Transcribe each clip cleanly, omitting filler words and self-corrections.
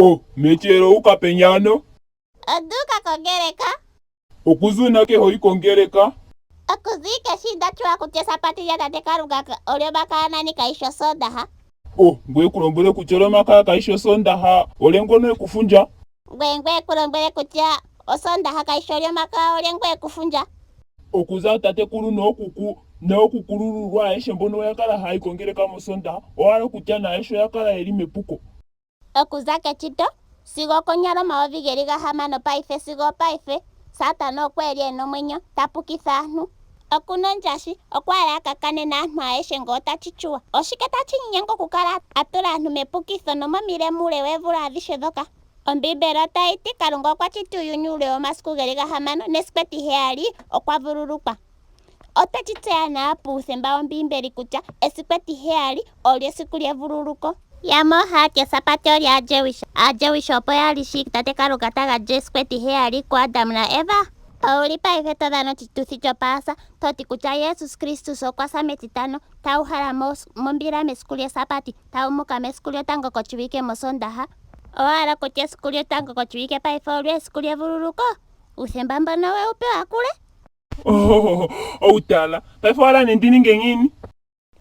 Oh, mechero uka peni ano? Ondu uka kongeleka. Okuza uunake ho yi kongeleka? Okuza ike shi nda tshuwa kutya esapati lya tate Kalunga Olyomakaya nani kayi shi Osoondaha. Oh, ngu e ku lombwele kutya Olyomakaya kayi shi Osoondaha, olye ngono e ku fundja? Ngweye ngu e ku lombwele kutya Osoondaha kayi shi Olyomakaya, olye ngu e ku fundja? Okuza tatekulu nookuku nookukulululwa ayehe mbono oya kala haya yi kongeleka mOsoondaha, owa hala okutya naayehe oya kala ye li mepuko? Okuza kechito sigo okonyala omayovi geli gahamano paife sigo opaife, Satana okwa eli ena omwenyo, ta pukitha aantu. Okuna ondjashi, okwa hala a ka kane naantu ayeshe ngele otachi chuwa. Oshike tachi nyinyenge okukala a tula aantu mepukitho nomomilema uule weevula adhishe dhoka? Ombiibeli otayi ti, Kalunga okwa chiti uuyuni uule womasiku geli gahamano, nesiku etiheyali okwa vululukwa. Otwe shi tseya nawa puuthemba wOmbiimbeli kutya esiku etiheyali olyo esiku lyevululuko. Yamwe ohaya ti Esabati olyAajewish. Aajewish opo ya li shi Tate Kalunga ta gandja esiku etiheyali kuAdam naEva. Ou li paife to dhana oshituthi chOpaasa, to ti kutya Jesus Kristus okwa sa mEtitano, ta uhala mombila mesiku lyEsabati, ta yumuka mesiku lyotango koshiwike mOsoondaha. Owa hala kutya esiku lyotango koshiwike paife olyo esiku lyevululuko? Uuthemba mbono owe wu pewa kule? Oh, outala. Paife owa hala nee ndi ninge ngiini?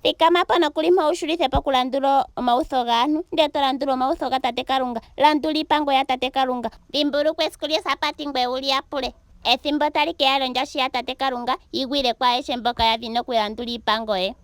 Thikama po nokuli mpo wu shulithe po okulandula omautho gaantu, ndele to landula omautho gaTate Kalunga. Landula iipango yaTate Kalunga. Dhimbulukwa esiku lyEsabati ngoye wu li yapule. Ethimbo otali ke ya lyondjashi yaTate Kalunga yi gwile kwaayehe mboka ya dhina okulandula iipango ye.